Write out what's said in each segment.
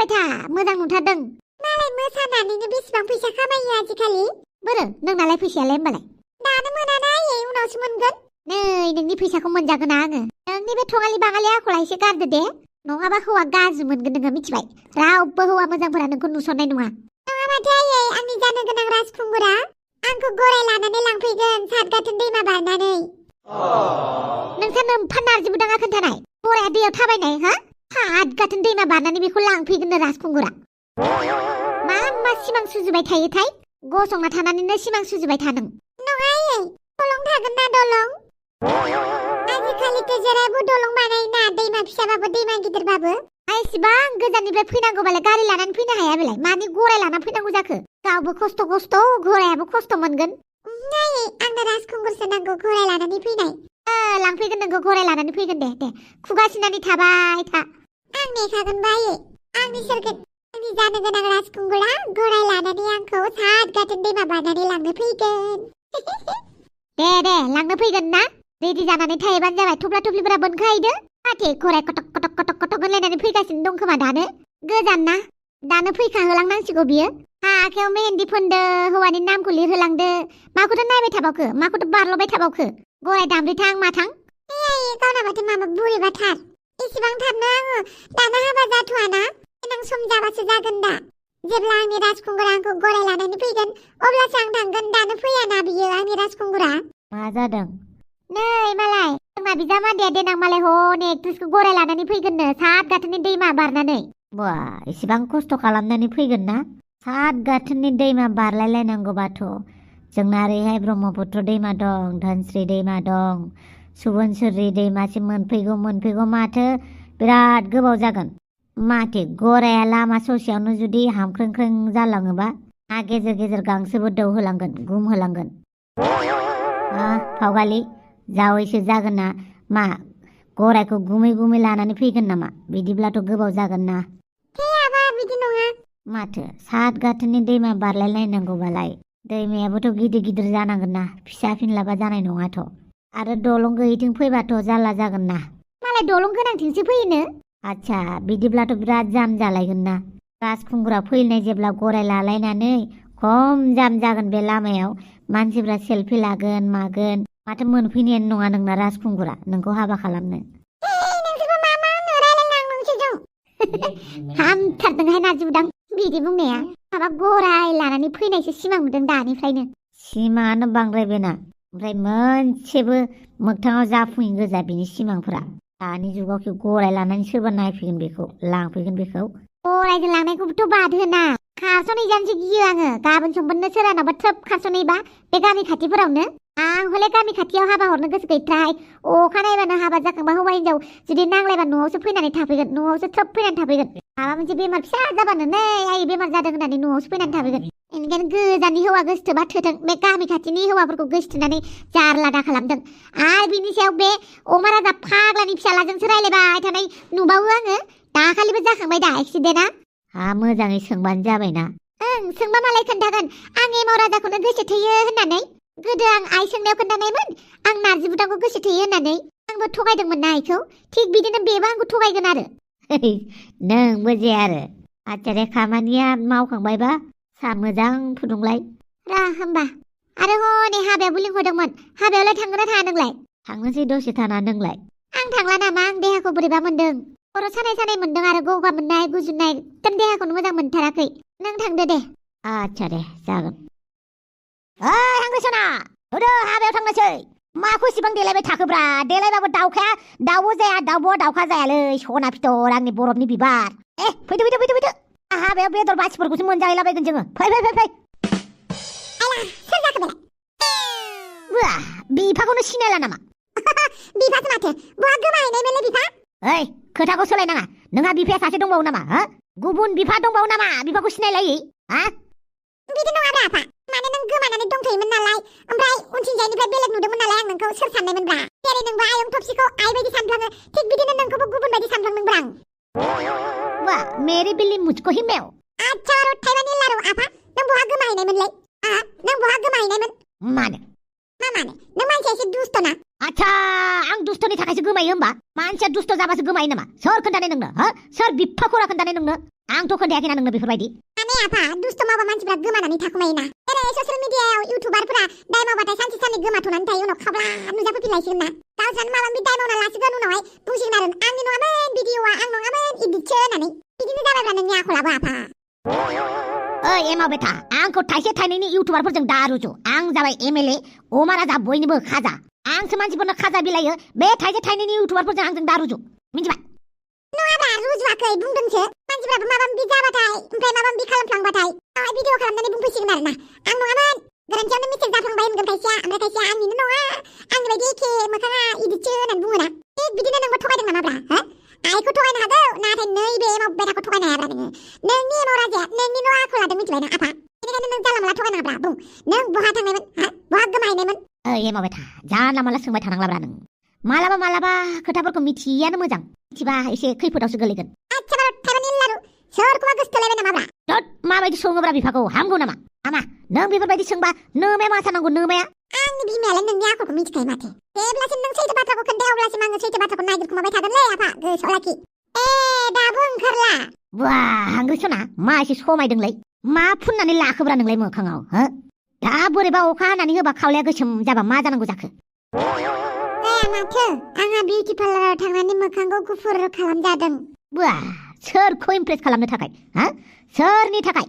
मोसाबाय था मोजां नुथारदों मालाय मोसानानैनो बेसेबां फैसा खामायो आजिखालि बोरो नोंनालाय फैसायालाय होमबालाय दानो मोनाना उनावसो मोनगोन नै नोंनि फैसाखौ मोनजागोन आङो नोंनि बे थगालि बाङालि आखला एसे गारदो दे नङाबा हौवा गाज्रि मोनगोन नोङो मिथिबाय रावबो हौवा मोजांफोरा नोंखौ नुसननाय नङा माथो आंनि जानो गोनां राजखुंगुरा आंखौ गराय लानानै लांफैगोन सातगाथोन दैमा बारनानै नोंसा नोम्फा नारजिबो दाङा खोन्थानाय गराया दैयाव थाबायनाय हा सातगाथोन दैमा बारनानै बेखौ लांफैगोननो राजखुंगुरा मा मा सिमां सुजुबाय थायोथाय गसंना थानानैनो सिमां सुजुबाय था नों नङा दलं थागोन ना दलं आजिखालिथ' जेरावबो दलं बानायोना दैमा फिसाबाबो दैमा गिदिरबाबो एसेबां गोजाननिफ्राय फैनांगौबालाय गारि लानानै फैनो हाया बेलाय मानि गराय लानानै फैनांगौ जाखो गावबो खस्थ' गरायाबो खस्थ' मोनगोन आंनो राजखुंगुरसो नांगौ गराय लानानै फैनाय लांफैगोन नोंखौ गराय लानानै फैगोन दे खुगा सिनानै थाबाय था आं नेखागोन आंनि सोरगोन आंनि जानो गोनां राजखुंगुरा गराय लानानै आंखौ सातगाथोन दैमा बारनानै लांनो फैगोन दे लांनो फैगोन ना रेडि जानानै थायोबानो जाबाय थफ्ला थफ्लिफोरा बोनखाहैदो माथे गराय कटक होनलायनानै फैगासिनो दं खोमा दानो गोजान ना दानो फैखाहोलांनांसिगौ बियो आखायाव मेहेन्दी फोनदो हौवानि नामखौ लिरहोलांदो माखौथ' नायबाय थाबावखो माखौथ' बारल'बाय थाबावखो गराय दामब्रिथां माथां गावनाबाथ' माबा बुरिबाथार इसिबां थाबनो आङो दानो हाबा जाथ'वाना गोनां सम जाबासो जागोन दा जेब्ला आंनि राजखुंगुरा आंखौ गराय लानानै फैगोन अब्लासो आं थांगोन दानो फैयाना बियो आंनि राजखुंगुरा मा जादों नै मालाय जोंना बिजामादैया देनां मालाय हनै एक्ट्रेसखौ गराय लानानै फैगोननो सातगाथोननि दैमा बारनानै बा एसेबां खस्थ' खालामनानै फैगोन ना सातगाथोननि दैमा बारलायलायनांगौबाथ' जोंना ओरैहाय ब्रह्मपुत्र दैमा दं धोनस्रि दैमा दं सुबुनसुरि दैमासिम मोनफैगौ माथो बिराद गोबाव जागोन माथो गराया लामा ससेयावनो जुदि हामख्रेंख्रें जालाङोबा हा गेजेर गांसोबो दौहोलांगोन गुमहोलांगोन फावगालि जावैसो जागोन ना मा गरायखौ गुमै लानानै फैगोन नामा बिदिब्लाथ' गोबाव जागोन ना बिदि नङा माथो सातगाथोननि दैमा बारलायलायनांगौबालाय दैमायाबोथ' गिदिर जानांगोन ना फिसा फिनलाबा जानाय नङाथ' आरो दलं गैयैथिं फैबाथ' जारला जागोन ना मालाय दलं गोनांथिंसो फैयोनो आच्छा बिदिब्लाथ' बिराद जाम जालायगोन ना राजखुंगुरा फैनाय जेब्ला गराय लालायनानै खम जाम जागोन बे लामायाव मानसिफ्रा सेलफि लागोन मागोन माथो मोनफैनायानो नङा नोंना राजखुंगुरा नोंखौ हाबा खालामनो हामथारदोंहाय नाजिबदां बिदि बुंनाया माबा गराय लानानै फैनायसो सिमां नुदों दानिफ्रायनो सिमाङानो बांद्राय बेना ओमफ्राय मोनसेबो मोगथाङाव जाफुङै गोजा बिनि सिमांफोरा दानि जुगाव गराय लानानै सोरबा नायफैगोन बेखौ लांफैगोन बेखौ गरायजों लांनायखौबोथ' बादहोना खारस'नैजानोसो गियो आङो गाबोन समफोरनो सोरानाबा थ्रोब खारस'नैबा बे गामि खाथिफोरावनो आं हले गामि खाथियाव हाबा हरनो गोसो गैथ्राहाय अखा नायबानो हाबा जाखांबा हौवा हिनजाव जुदि नांलायबा न'आवसो फैनानै थाफैगोन न'आवसो थ्रोब फैनानै थाफैगोन माबा मोनसे बेमार फिसा जाबानो नै आइ बेमार जादों होननानै न'आवसो फैनानै थाफैगोन बेनिखायनो गोजाननि हौवा गोसोथोबा थोथों बे गामि खाथिनि हौवाफोरखौ गोसोथोनानै जारला दा खालामदों आरो बिनि सायाव बे अमा राजा फाग्लानि फिसालाजोंसो रायलायबाय थानाय नुबावो आङो दाखालिबो जाखांबाय दा एक्सिडेन्टआ मोजाङै सोंबानो जाबायना सोंबा मालाय खोन्थागोन आं एमाव राजाखौनो गोसो थोयो होननानै गोदो आं आइ सोंनायाव खोन्थानायमोन आं नारजि बुदांखौ गोसो थोयो होननानै आंबो थगायदोंमोन ना आइखौ थिग बिदिनो बेबो आंखौ थगायगोन आरो नोंबो जे आरो आच्छा दे खामानिया मावखांबायबा सा मोजां फुदुंलाय होमबा आरो हनै हाबायावबो लिंहरदोंमोन हाबायावलाय थांगोन ना थाङा नोंलाय थांनोसै दसे थाना नोंलाय आं थांला नामा आं देहाखौ बोरैबा मोनदों खर' सानाय मोनदों आरो गगा मोननाय गुजुनाय एकदम देहाखौनो मोजां मोनथाराखै नों थांदो दे आच्छा दे जागोन हांग्रिसना होदो हाबायाव थांनोसै माखौ इसिबां देलायबाय थाखोब्रा देलायबाबो दाउखाया दाउबो जाया दाउब'आ दाउखा जायालै सना फिथर आंनि बरफनि बिबार फैदो हाबायाव बेदर बासिफोरखौसो मोनजाहैलाबायगोन जोङो फै सोर जाखो बेलाय बिफाखौनो सिनायला नामा बिफासो माथो बहा गोमाहैनायमोनलै बिफा खोथाखौ सोलायनाङा नोंहा बिफाया सासे दंबावो नामा गुबुन बिफा दंबावो नामा बिफाखौ सिनायलायै बिदि नङाब्रा आफा माने नों गोमानानै दंथ'योमोन नालाय ओमफ्राय उनथिंजायनिफ्राय बेलेग नुदोंमोन नालाय आं नोंखौ सोर साननायमोनब्रा जेरै नोंबो आयं थफसिखौ आइ बायदि सानफ्लाङो थिग बिदिनो नोंखौबो गुबुन बायदि सानफ्लांदोंब्रा आं वाह मेरी बिल्ली मुझको ही मेव आच्छा थाइबानि लारु आफा नों बहा गोमाहैनायमोनलाय नों बहा गोमाहैनायमोन मानो मा मानो नों मानसिया एसे दुस्त ना आच्छा आं दुस्तनि थाखायसो गोमायो होमबा मानसिया दुस्त जाबासो गोमायो नामा सोर खोन्थानाय नोंनो सोर बिफा खरा खोन्थानाय नोंनो आंथ' खोन्थायाखैना नोंनो बेफोरबायदि माने आफा दुस्त मावबा मानसिफ्रा गोमानानै थाखुमायोना जेरै ससियेल मिडियायाव इउटुबारफोरा दाय मावबाथाय सानसे साननै गोमाथ'नानै थायो उनाव खाब्ला नुजाफैफिनलायसिगोन ना गावसोर माबा माबि दाय मावना लासिगोन उनावहाय बुंसिगोन आरो आंनि नङामोन भिडिअ'आ आं नङामोन इदिटसो होननानै बिदिनो जाबायब्ला नोंनि आखलाबो आफा ओइ एमाव बेथा आंखौ थाइसे थाइनैनि इउटुबारफोरजों दा रुजु आं जाबाय एमएलए अमा राजा बयनिबो खाजा आंसो मानसिफोरनो खाजा बिलायो बे थाइसे थाइनैनि इउटुबारफोरजों आंजों दा रुजु मिथिबाय नङाबा रुजुवाखै बुंदोंसो मानसिफ्राबो माबा माबि जाबाथाय ओमफ्राय माबा माबि खालामफ्लांबाथाय उनावहाय भिडिअ खालामनानै बुंफैसिगोन आरोना आं नङामोन गोरोन्थियावनो मिस्टेक जाफ्लांबाय होनगोन खायसेया ओमफ्राय खायसेया आंनिनो नङा आंनि बायदि एखे मोखाङा इदिटसो होननानै बुङोना बिदिनो नोंबो थगायदों नामाब्रा हो आइखौ थगायनो हागौ नाथाय नैबे एमाव बेटाखौ थगायनो हायाब्रा नोङो नोंनि एमाव राजाया नोंनिल' आखल लादों मिथिबायना आफा बेनिखायनो नों जानला मोनला थगायनो हाब्रा बुं नों बहा थांनायमोन हा बहा गोमाहैनायमोन ओइ एमाव बेथा जानला माला सोंबाय थानांलाब्रा नों मालाबा मालाबा खोथाफोरखौ मिथियानो मोजां मिथिबा एसे खैफोदावसो गोलैगोन आच्छा बार थाइबानि लारु सोरखौबा गोसथोलायबाय नामाब्रा दद माबायदि सङोब्रा बिफाखौ हामगौ नामा आमा नों बेफोरबायदि सोंबा नोमाया मा जानांगौ नोमाया आंनि बिमायालाय नोंनि आखलखौ मिथिखायो माथो जेब्लासिम नों सैथो बाथ्राखौ खोन्थाया अब्लासिम आङो सैथो बाथ्राखौ नागिरखुमाबाय थागोनलै आफा गोसोआव लाखि दाबो ओंखारला बुवा हांग्रिसना मा एसे समायदोंलै मा फुननानै लाखोब्रा नोंलाय मोखाङाव हो दा बोरैबा अखा हानानै होबा खावलाया गोसोम जाबा मा जानांगौ जाखो जाया माथो आंहा बिउटि पार्लाराव थांनानै मोखांखौ गुफुर खालामजादों बुवा सोरखौ इमप्रेस खालामनो थाखाय हा सोरनि थाखाय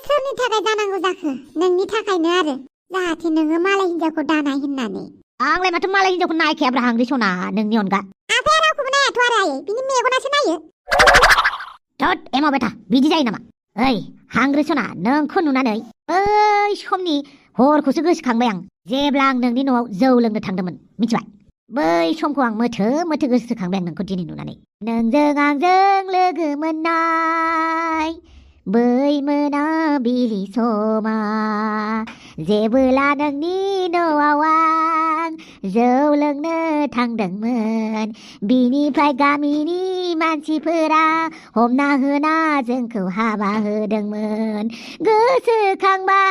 सोरनि थाखाय जानांगौ जाखो नोंनि थाखायनो आरो जाहाथे नोङो मालाय हिनजावखौ दानाय होननानै आंलाय माथो मालाय हिनजावखौ नायखायाब्रा हांग्रिसना नोंनि अनगा आफाया रावखौबो नायाथ' आरो आयै बिनि मेगनासो नायो दद एमाव बेथा बिदि जायो नामा ओइ हांग्रिसना नोंखौ नुनानै बै समनि हरखौसो गोसोखांबाय आं जेब्ला आं नोंनि न'आव जौ लोंनो थांदोंमोन मिथिबाय बै समखौ आं मोथो मोथो गोसोखांबाय आं नोंखौ दिनै नुनानै नोंजों आंजों लोगो मोननाय बै मोनाबिलि समा जेबोला नोंनि न'आव आं जौ लोंनो थांदोंमोन बिनिफ्राय गामिनि मानसिफोरा हमना होना जोंखौ हाबा होदोंमोन गोसोखांबा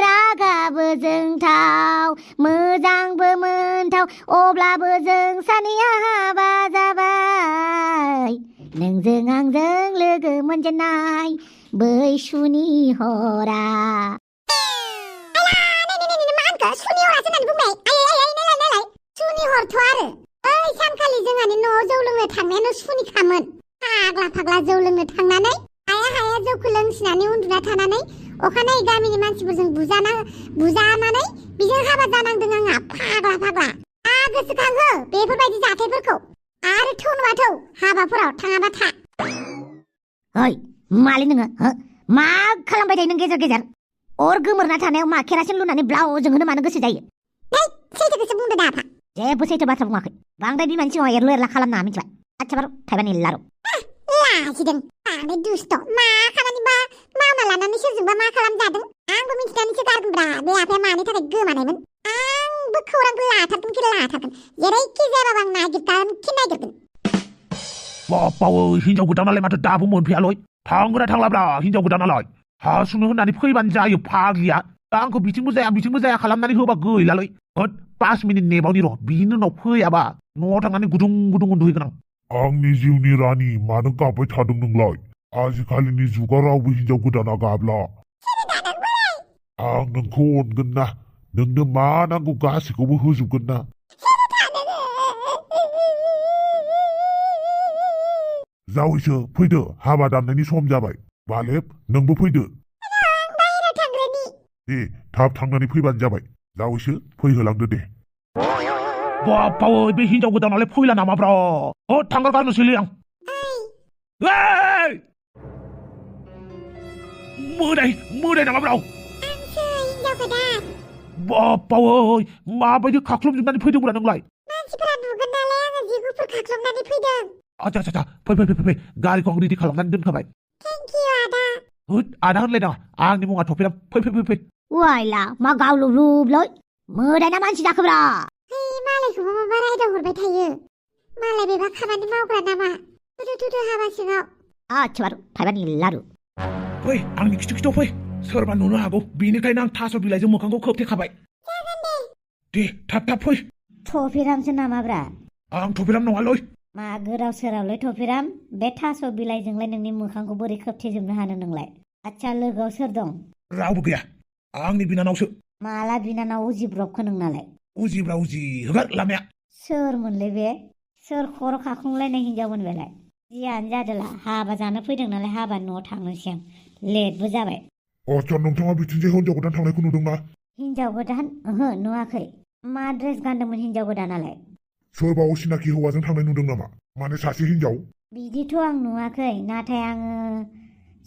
रागाबो जोंथाव मोजांबो मोनथाव अब्लाबो जों सानैया हाबा जाबाय नोंजों आंजों लोगो मोनजेननाय बै सुनि हरा सुनि हरासो होननानै बुंबाय नायलाय सुनि हरथ' आरो ओइ सानखालि जोंहानि न'आव जौ लोंनो थांनायानो सुनिखामोन फाग्ला जौ लोंनो थांनानै हाया जौखौ लोंसिनानै उन्दुना थानानै अखानायै गामिनि मानसिफोरजों बुजानानै बिजों हाबा जानांदों आंहा फाग्ला गोसोखांहो बेफोरबायदि जाथायफोरखौ आरो थौ नङा थौ हाबाफोराव थाङाबा था ओइ मालै नोङो हो मा खालामबाय थायो नों गेजेर गेजेर अर गोमोरना थानायाव मा केरासिन लुनानै ब्लाउजों होनो मानो गोसो जायो सैथोखौसो बुंदो दा आफा जेबो सैथो बाथ्रा बुङाखै बांद्राय बिमानि सिगाङाव एरलु एरला खालामनाङा मिथिबाय आच्छा बार थाइबानि लारु लाजिदों बांद्राय दुस्त मा खामानिबा मावना लानानै सोरजोंबा मा खालामजादों आंबो मिथिनानैसो गारगोनब्रा बे आफाया मानि थाखाय गोमानायमोन आंबो खौरांखौ लाथारगोन जेरैखि जायाबाबो आं नागिरगोन बापावो हिनजाव गोदानालाय माथो दाबो मोनफैयालय थांगोना थांलाब्रा हिनजाव गोदानालाय हा सुनो होननानै फैबानो जायो फाग्लिया आंखौ बिथिंबो जाया खालामनानै होबा गैलालै 5 मिनिट नेबावनि र' बिनि उनाव फैयाबा न'आव थांनानै गुदुं उन्दुहैगोन आं आंनि जिउनि रानि मानो गाबबाय थादों नोंलाय आजिखालिनि जुगाव रावबो हिनजाव गोदाना गाबला आं नोंखौ अनगोन ना नोंनो मा नांगौ गासैखौबो होजोबगोन ना जावैसो फैदो हाबा दाननायनि सम जाबाय बालेब नोंबो फैदो दे थाब थांनानै फैबानो जाबाय जावैसो फैहोलांदो दे बापावो बे हिनजाव गोदानालाय फैला नामाब्रा थांगार गारनोसैलै आं मोदाय नामाब्रा बापावो माबायदि खाख्लुमजोबनानै फैदोंब्रा नोंलाय मानसिफोरा नुगोन नालाय आङो जि गुफुर खाख्लुमनानै फैदों आच्छा फै गारिखौ आं रेडि खालामनानै दोनखाबाय थेंक इउ आदा आदा होनलायनाङा आंनि मुङा थफिराम फै वाइला मा गावलुबलुबलै मोदायना मानसि जाखोब्रा मालायखौबो माबा रायदाव हरबाय थायो मालाय बेबा खामानि मावग्रा नामा थुदो हाबा सिङाव आच्छा बार थाइबानि लारु फै आंनि खिथु फै सोरबा नुनो हागौ बेनिखायनो आं थास' बिलाइजों मोखांखौ खोबथेखाबाय दे थाब फै थफिरामसो नामाब्रा आं थफिराम नङालै मा गोदाव सोरावलै थफिराम बे थास' बिलाइजोंलाय नोंनि मोखांखौ बोरै खोबथेजोबनो हानो नोंलाय आच्छा लोगोआव सोर दं रावबो गैया आंनि बिनानावसो माला बिनानाव उजिब्रबखो नोंनालाय उजिब्रा उजि होगार लामाया सोरमोनलै बे सोर खर' खाख्लुंलायनाय हिनजावमोन बेलाय जियानो जादोला हाबा जानो फैदों नालाय हाबानि न'आव थांनोसै आं लेटबो जाबाय आच्छा नोंथाङा बिथिंजाय हिनजाव गोदान थांनायखौ नुदोंना हिनजाव गोदान ओहो नुवाखै मा ड्रेस गानदोंमोन हिनजाव गोदानालाय सोरबा असिनाखि हौवाजों थांनाय नुदों नामा माने सासे हिनजाव बिदिथ' आं नुवाखै नाथाय आङो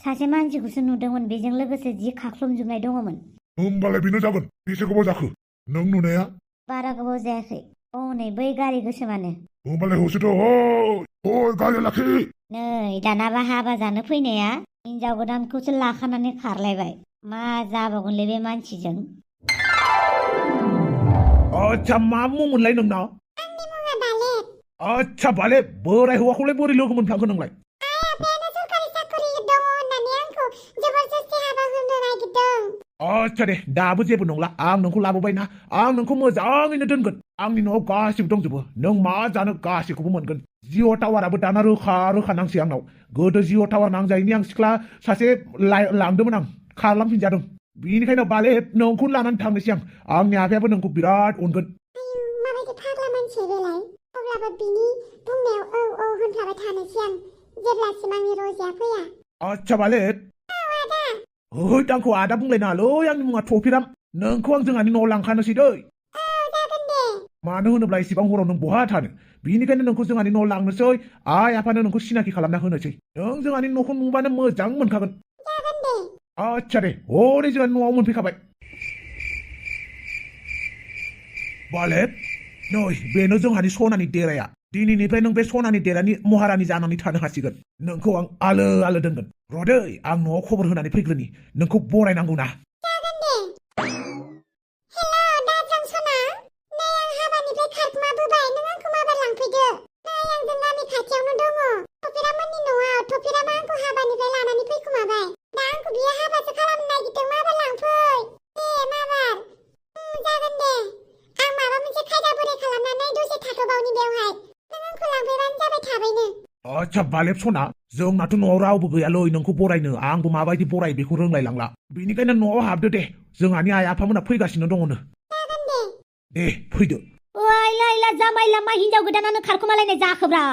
सासे मानसिखौसो नुदोंमोन बेजों लोगोसे जि खाख्लुमजोबनाय दङमोन होमबालाय बेनो जागोन बेसे गोबाव जाखो नों नुनाया बारा गोबाव जायाखै नै बै गारि गोसोमानो होमबालाय होसोथ' ओइ गारि लाखि नै दानाबा हाबा जानो फैनाया हिनजाव गोदानखौसो लाखानानै खारलायबाय मा जाबावगोनलै बे मानसिजों आच्छा मा मुंमोनलाय नोंनाव आंनि मुङा बालेब आच्छा बाले बोराय हौवाखौलाय बोरै लोगो मोनफ्लांखो नोंलाय आफायानो सरकारि साख्रि दङ होननानै आंखौ जबरदस्ति हाबा होनो नागिरदों आच्छा दे दाबो जेबो नंला आं नोंखौ लाबोबायना आं नोंखौ मोजाङैनो दोनगोन आंनि न'आव गासिबो दंजोबो नों मा जानो गासिखौबो मोनगोन जिअ टावाराबो दाना रोखा रोखा नांसै आंनाव गोदो जिअ टावार नांजायैनि आं सिख्ला सासे लांदोंमोन आं खारलांफिनजादों बेनिखायनो बाले नोंखौ लानानै थांनोसै आंनि आफायाबो नोंखौ बिराद अनगोन माबायदि फाग्ला मानसि बेलाय अब्लाबो बिनि बुंनायाव औ औ होनफ्लाबाय थानोसै आं जेब्लासिम आंनि रजिया फैया आच्छा बाले ओइ आंखौ आदा बुंलायनाङालै आंनि मुङा थफिराम नोंखौ आं जोंहानि न'आव लांखानोसै दै जागोन दे मानो होनोब्ला इसेबां हराव नों बहा थानो बेनिखायनो नोंखौ जोंहानि न'आव लांनोसै आइ आफानो नोंखौ सिनाखि खालामना होनोसै नों जोंहानि न'खौ नुबानो मोजां मोनखागोन जागोन दे आच्छा दे हरै जोंहानि न'आव मोनफैखाबाय बाले नै बेनो जोंहानि सनानि देराया दिनैनिफ्राय नों बे सनानि देरानि महारानि जानानै थानो हासिगोन नोंखौ आं आलो आलो दोनगोन र'दै आं न'आव खबर होनानै फैग्रोनि नोंखौ बरायनांगौ ना जागोन दे हेल' दाजां सना नै आं हाबानिफ्राय खारखुमाबोबाय नों आंखौ माबा लांफैदो नै आं जों गामि खाथियावनो दङ थफिरामोननि न'आव थफिरामा आंखौ हाबानिफ्राय लानानै फैखुमाबाय दा आंखौ बियो हाबासो खालामनो नागिरदों माबार लांफै दे माबार जागोन दे आं माबा मोनसे खायदा बोरै खालामनानै दसे थाथ'बावनि बेवहाय नों आंखौ लांफैबानो जाबाय थाबैनो आच्छा बालेब सना जोंनाथ' न'आव रावबो गैयालै नोंखौ बरायनो आंबो माबायदि बराय बेखौ रोंलायलांला बेनिखायनो न'आव हाबदो दे जोंहानि आइ आफामोना फैगासिनो दङनो जागोन दे दे फैदो लाइला जामाय लामा हिनजाव गोदानानो खारखुमालायनाय जाखोब्रा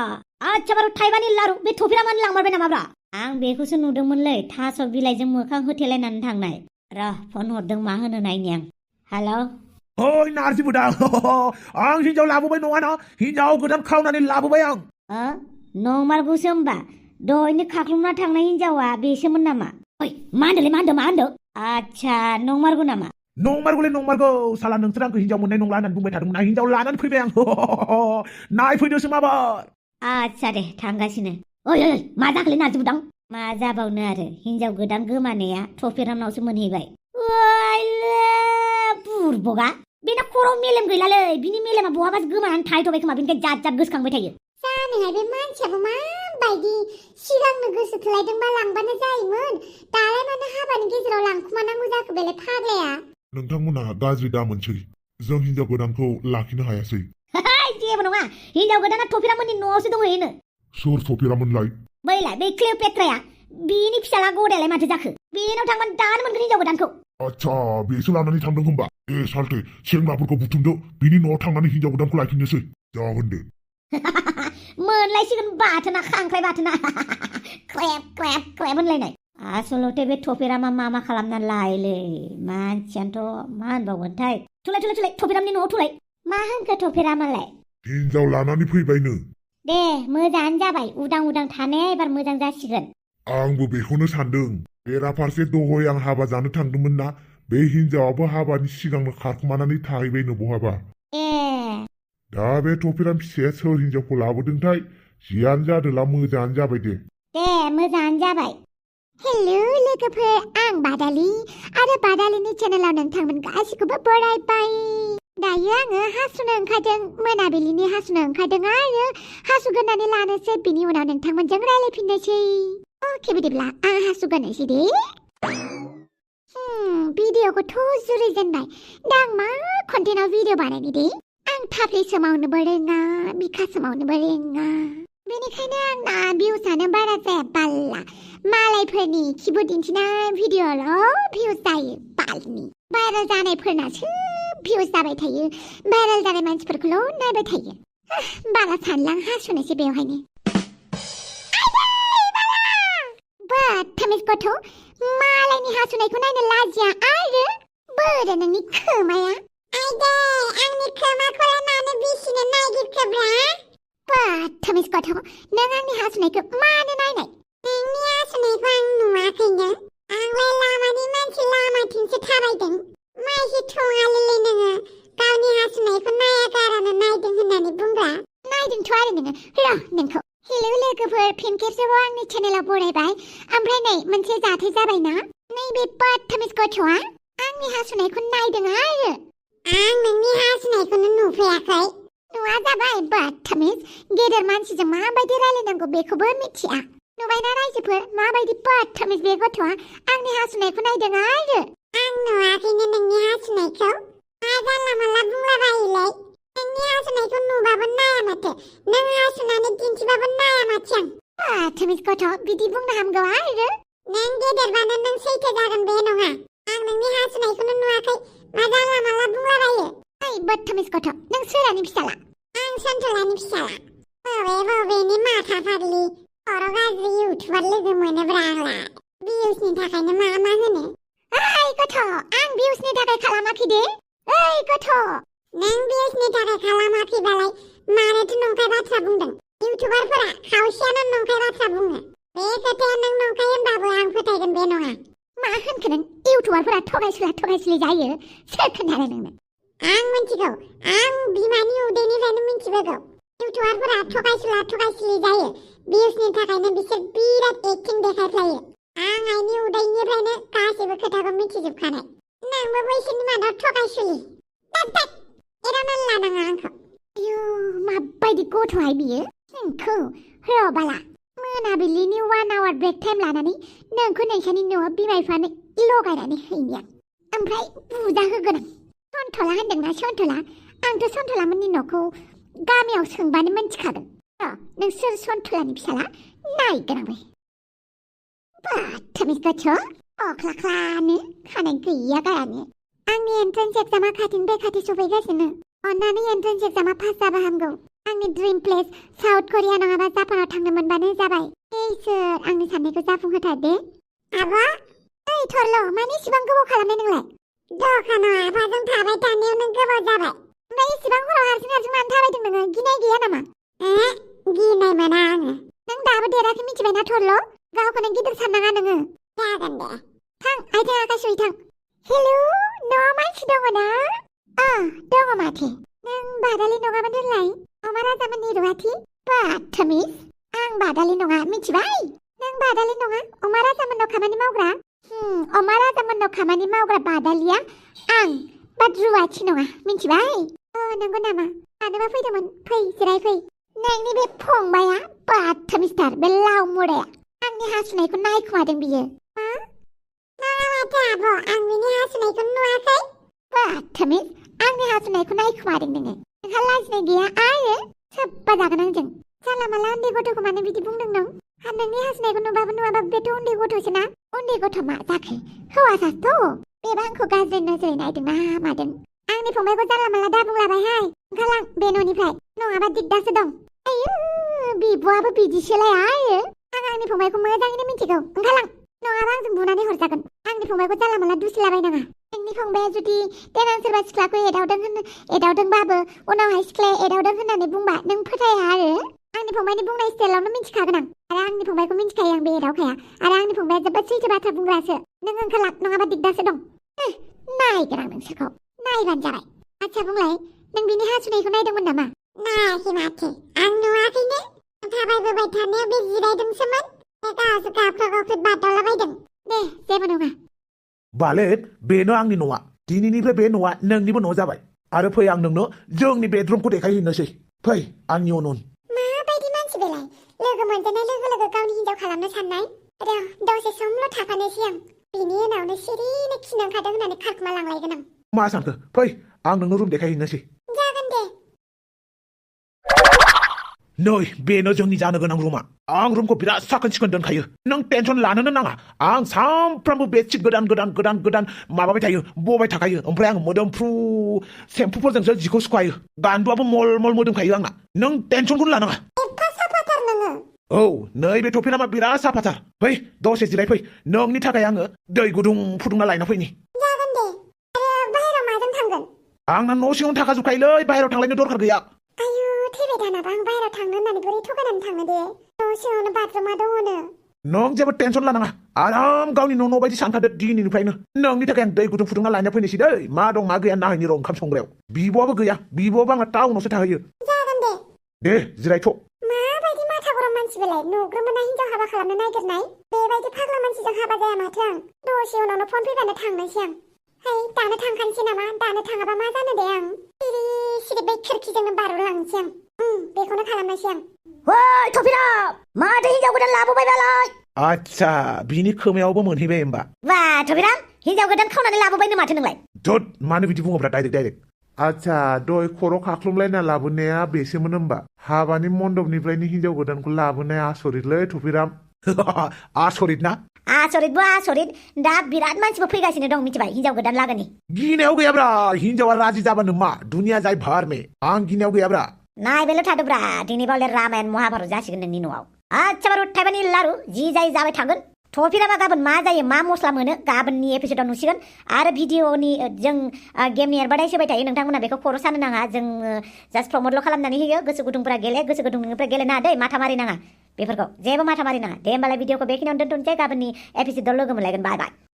आच्छा बारु थाइबानि लारु बे थफिरामानो लांमारबाय नामाब्रा आं बेखौसो नुदोंमोनलै थास' बिलाइजों मोखां होथेलायनानै थांनाय र' फन हरदों मा होनो नायनि आं हेल' ओइ नारजि बुदा आं हिनजाव लाबोबाय नङाना हिनजाव गोदान खावनानै लाबोबाय आं नंमारगौसो होमबा दहायनो खाख्लुमना थांनाय हिनजावा बेसोमोन नामा ओइ मा होनदों आच्छा नंमारगौ नामा नंमारगौलै नंमारगौ साला नोंसोर आंखौ हिनजाव मोननाय नंला होननानै बुंबाय थादोंमोन हिनजाव लानानै फैबाय आं नायफैदोसो माबार आच्छा दे थांगासिनो ओइ मा जाखोलै नारजि बुदां मा जाबावनो आरो हिनजाव गोदान गोमानाया थफिरामनावसो मोनहैबाय बुरबगा बेना खर'आव मेलेम गैलालै बिनि मेलेमा बहाबा गोमानानै थाहैथ'बाय खोमा बेनिखाय जात जात गोसोखांबाय थायो जानोहाय बे मानसियाबो माबायदि सिगांनो गोसो थोलायदोंबा लांबानो जायोमोन दालाय मानो हाबानि गेजेराव लांखुमानांगौ जाखो बेलाय फाग्लाया नोंथांमोना गाज्रि दा मोनसै जों हिनजाव गोदानखौ लाखिनो हायासै जेबो नङा हिनजाव गोदाना थफिरामोननि न'आवसो दंहैयोनो सोर थफिरामोनलाय बैलाय बै क्लिअपेट्राया बिनि फिसाला गदायालाय माथो जाखो बेनाव थांबानो दानो मोनगोन हिनजाव गोदानखौ आच्छा बेसो लानानै थांदों होनबा साल्थे सेंग्राफोरखौ बुथुमदो बिनि न'आव थांनानै हिनजाव गोदानखौ लायफिननोसै जागोन दे मोनलायसिगोन बाथोना खांख्राइ बाथोना क्रेब क्रेब क्रेब होनलायनाय आसलथे बे थफिरामा मा खालामना लायोलै मानसियानोथ' मा होनबावगोनथाय थुलाय थफिरामनि न'आव थुलाय मा होनखो थफिरामालाय हिनजाव लानानै फैबायनो दे मोजाङानो जाबाय उदां थानाया एबार मोजां जासिगोन आंबो बेखौनो सानदों बेराफारसे दहाय आं हाबा जानो थांदोंमोन ना बे हिनजावाबो हाबानि सिगांनो खारखुमानानै थाहैबायनो बहाबा दा बे थफिराम फिसाया सोर हिनजावखौ लाबोदोंथाय जियानो जादोला मोजाङानो जाबाय दे मोजाङानो जाबाय हेल' लोगोफोर आं बादालि आरो बादालिनि चेनेलाव नोंथांमोन गासिखौबो बरायबाय दायो आङो हासुनो ओंखारदों मोनाबिलिनि हासुनो ओंखारदों आरो हासुगोरनानै लानोसै बिनि उनाव नोंथांमोनजों रायलायफिननोसै अके बिदिब्ला आं हासुगोरनोसै दे भिडिअखौथ' जुरिजेनबाय दा आं मा कन्टेन्टआव भिडिअ बानायनि दे आं आं थाफ्लि सोमावनोबो रोङा बिखा सोमावनोबो रोङा बेनिखायनो आंना भिउसानो बारा जाया बाल्ला मालायफोरनि खिबु दिन्थिनाय भिडिअ'ल' भिउस जायो बालनि भाइरेल जानायफोरनासो भिउस जाबाय थायो भाइरेल जानाय मानसिफोरखौल' नायबाय थायो बाला सानलां हासुनोसै बेवहायनो बाथामिस गथ' मालायनि हासुनायखौ नायनो लाजिया आरो बोरो नोंनि खोमाया आइदै आंनि खोमाखौलाय मानो बिसिनो नागिरखोब्रा बाथामिस गथ' नों आंनि हासुनायखौ मानो नायनाय नोंनि हासुनायखौ आं नुवाखैनो आंलाय लामानि मानसि लामाथिंसो थाबायदों माइसि थङालिलै नोङो गावनि हासुनायखौ नायागारानो नायदों होननानै बुंग्रा नायदोंथ' आरो नोङो र' नोंखौ हेलौ लोगोफोर फिन खेबसेबाव आंनि चेनेलाव बरायबाय ओमफ्राय नै मोनसे जाथाय जाबायना नैबे बाथामिस गथ'आ आंनि हासुनायखौ नायदों आरो आं नोंनि हासुनायखौनो नुफैयाखै नुवा जाबाय बाथामिस गेदेर मानसिजों माबायदि रायलायनांगौ बेखौबो मिथिया नुबायना रायजोफोर माबायदि बाथामिस बे गथ'आ आंनि हासुनायखौ नायदों आरो आं नुवाखैनो नोंनि हासुनायखौ मा जानला मानला बुंलाबायोलै नोंनि हासुनायखौ नुबाबो नाया माथो नों हासुनानै दिन्थिबाबो नाया माथो आं बाथामिस गथ' बिदि बुंनो हामगौ आरो नों गेदेरबानो नों सैथो जागोन बे नङा आं नोंनि हासुनायखौनो नुवाखै मा जानला मानला बुंलाबायो ओइ बाथामिस गथ' नों सोरानि फिसाला आं सन्थलानि फिसाला बबेनि माथा फाग्लि खर' गाज्रि इउटुबार लोगो मोनोब्रा आंलाय भिउसनि थाखायनो मा होनो ओइ गथ' आं भिउसनि थाखाय खालामाखै दे ओइ गथ' नों भिउसनि थाखाय खालामाखैबालाय मानोथो नंखाय बाथ्रा बुंदों इउटुबारफोरा खावसेयानो नंखाय बाथ्रा बुङो बे खोथाया नों नंखाय होनबाबो आं फोथायगोन बे नङा मा होनखो नों इउटुबारफोरा थगायसुला जायो सोर खोन्थादों नोंनो आं मिथिगौ आं बिमानि उदैनिफ्रायनो मिथिबोगौ इउटुबारफोरा थगायसुलि जायो भिउसनि थाखायनो बिसोर बिराद एक्टिं देखायफ्लायो आं आइनि उदैनिफ्रायनो गासैबो खोथाखौ मिथिजोबखानाय नोंबो बैसोरनि मादाव थगायसुलि एरावनो लानाङा आंखौ आयौ माबायदि गथ'हाय बियो नोंखौ र' बाला मोनाबिलिनि 1 आवार ब्रेक टाइम लानानै नोंखौ नोंसानि न'आव बिमा बिफानो लगायनानै हैनि आं ओमफ्राय बुजा होगोन आं सन्थला होनदोंना सन्थला आंथ' सन्थलामोननि न'खौ गामियाव सोंबानो मिन्थिखागोन र' नों सोर सन्थलानि फिसाला नायगोन आंबो बाथामिस गथ' अख्लाख्लानो खानाय गैया गायानो आंनि एन्ट्रेन्स एग्जामा खाथिनिफ्राय खाथि सफैगासिनो अन्नानै एन्ट्रेन्स एग्जामा पास जाबा हामगौ आंनि ड्रिम प्लेस साउथ करिया नङाबा जापानाव थांनो मोनबानो जाबाय इसोर आंनि साननायखौ जाफुंहोथार दे आब' ओइ थरल' मानो इसिबां गोबाव खालामनाय नोंलाय दखानाव आफाजों थाबाय थानायावनो गोबाव जाबाय ओमफ्राय इसिबां हराव हारसिं मानो थाबायदों नोङो गिनाय गैया नामा गिनाय मोना आङो नों दाबो देराखै मिथिबायना थरल' गावखौनो गिदिर साननाङा नोङो जागोन दे थां आइथिं आखाइ सुयै थां हेलौ न'आव मानसि दङ ना दङ माथो नों बादालि नङामोन होनलाय अमा राजामोननि रुवाथि बाथामिस आं बादालि नङा मिथिबाय नों बादालि नङा अमा राजामोननाव खामानि मावग्रा अमा राजामोननाव खामानि मावग्रा बादालिया आं बाट रुवाथि नङा मिथिबाय नंगौ नामा मानोबा फैदोंमोन फै जिराय फै नोंनि बे फंबाया बाथामिसथार बे लाव मुराया आंनि हासुनायखौ नायखुमादों बियो नङा माथो आब' आं बिनि हासुनायखौ नुवाखै बाथामिस आंनि हासुनायखौ नायखुमादों नोङो नोंहा लाजिनाय गैया आरो सोब्बा जागोन आंजों जानला मानला उन्दै गथ'खौ मानो बिदि बुंदों नों नोंनि हासुनायखौ नुबाबो नुवाबाबो बेथ' उन्दै गथ'सो ना उन्दै गथ' मा जाखो हौवासासोथ' बेबा आंखौ गाज्रि नोजोरै नायदोंना मादों आंनि फंबायखौ जानला मानला दा बुंलाबायहाय ओंखारलां बे न'निफ्राय नङाबा दिगदारसो दं आयु बिब'आबो बिदिसोलाय आरो आं आंनि फंबायखौ मोजाङैनो मिथिगौ ओंखारलां नङाबा आंजों बुनानै हरजागोन आंनि फंबायखौ जानला मानला दुसिलाबायनाङा नोंनि फंबाया जुदि देनां सोरबा सिख्लाखौ एदावदोंबाबो उनावहाय सिख्लाया एदावदों होननानै बुंबा नों फोथाया आरो आंनि फंबायनि बुंनाय स्टाइलावनो मिथिखागोन आं आरो आंनि फंबायखौ मिथिखायो आं बे एदावखाया आरो आंनि फंबाया जोबोद सैथो बाथ्रा बुंग्रासो नों ओंखारलां नङाबा दिगदारसो दं नायगोन आं नोंसोरखौ नायबानो जाबाय आच्छा बुंलाय नों बिनि हासुनायखौ नायदोंमोन नामा नायाखै माथो आं नुवाखैनो थाबायबोबाय थानायाव बे जिरायदोंसोमोन गावसो गावखौ बादावलाबायदों दे जेबो नङा बालेट बेनो आंनि न'आ दिनैनिफ्राय बे न'आ नोंनिबो न' जाबाय आरो फै आं नोंनो जोंनि बेडरुमखौ देखायहैनोसै फै आंनि उन उन माबायदि मानसि बेलाय लोगो मोनजानाय लोगो लोगो गावनि हिनजाव खालामनो साननाय दसे समल' थाफानोसै आं बिनि उनावनो सिरिनो खिनो ओंखारदों होननानै खारखुमा लांलायगोन आं मा सानखो फै आं नोंनो रुम देखायहैनोसै जागोन दे नै बेनो जोंनि जानो गोनां रुमा आं रुमखौ बिराद साखोन सिखोन दोनखायो नों टेनसन लानोनो नाङा आं सानफ्रामबो बेडशिट गोदान माबाबाय थायो बबाय थाखायो ओमफ्राय आं मोदोमफ्रु सेम्पुफोरजोंसो जिखौ सुखायो गान्दुआबो मल मोदोमखायो आंना नों टेनसनखौनो लानाङा एफा साफाथार नोङो औ नैबे टफिनामा बिराद साफाथार फै दसे जिरायफै नोंनि थाखाय आङो दै गुदुं फुदुंना लायना फैनि जागोन दे आरो बाहेराव माजों थांगोन आंना न' सिङावनो थाखाजोबखायोलै बाहेरायाव थांलायनो दरखार गैया आयु थैबाय दानाबा आं बाहेराव थांनो होननानै बोरै थगायनानै थांनो दे न' सिङावनो बाथरुमा दङनो नों जेबो टेनसन लानाङा आराम गावनि न' बायदि सानखादो दिनैनिफ्रायनो नोंनि थाखाय आं दै गुदुं फुदुंना लायना फैनोसै दै मा दं मा गैया नायनि र' ओंखाम संग्रायाव बिब'आबो गैया बिब'आबो आंना टाउनावसो थाहैयो जागोन दे जिरायथ' माबायदि माथा गरम मानसिबालाय नुग्रोमोना हिनजाव हाबा खालामनो नागिरनाय बेबायदि फाग्ला मानसिजों हाबा जाया माथो आं दसे उनावनो फन फैबानो थांनोसै आं हाय दानो थांखानोसै नामा दानो थाङाबा मा जानो दे आं सिरि बै खोरखिजोंनो बारलांसै आं बेखौनो खालामनोसै आं ओइ टफिराम माथो हिनजाव गोदान लाबोबायबालाय आच्छा बिनि खोमायावबो मोनहैबाय होमबा बा टफिराम हिनजाव गोदान खावनानै लाबोबायनो माथो नोंलाय धुत मानो बिदि बुङोब्रा डाइरेक्ट आच्छा दय खर' खाख्लुमलायना लाबोनाया बेसोमोन होमबा हाबानि मण्डपनिफ्रायनो हिनजाव गोदानखौ लाबोनाया आसरितलै टफिराम आसरित ना आसरित दा बिराद मानसिबो फैगासिनो दं मिथिबाय हिनजाव गोदान लागोनि गिनायाव गैयाब्रा हिनजावा राजि जाबानो मा दुनिया जाय भार मे आं गिनायाव गैयाब्रा नायबायल' थादोब्रा दिनै बावले रामायण महाभारत जासिगोन नोंनि न'आव आच्छा बारु थाइबानि लारु जि जाय जाबाय थागोन टफिरामा गाबोन मा जायो मा मस्ला मोनो गाबोननि एपिसोडाव नुसिगोन आरो भिडिअनि जों गेमनि एडभार्टाइज होबाय थायो नोंथांमोना बेखौ खर' सानो नाङा जों जास्ट प्रमटल' खालामनानै होयो गोसो गुदुंफोरा गेले गोसो गुदुंनिफ्राय गेलेनाङा दै माथा मारि नाङा बेफोरखौ जेबो माथा मारि नाङा दे होमबालाय भिडिअखौ बेखिनियावनो दोनथ'नोसै गाबोननि एपिसोडाव लोगो मोनलायगोन बाय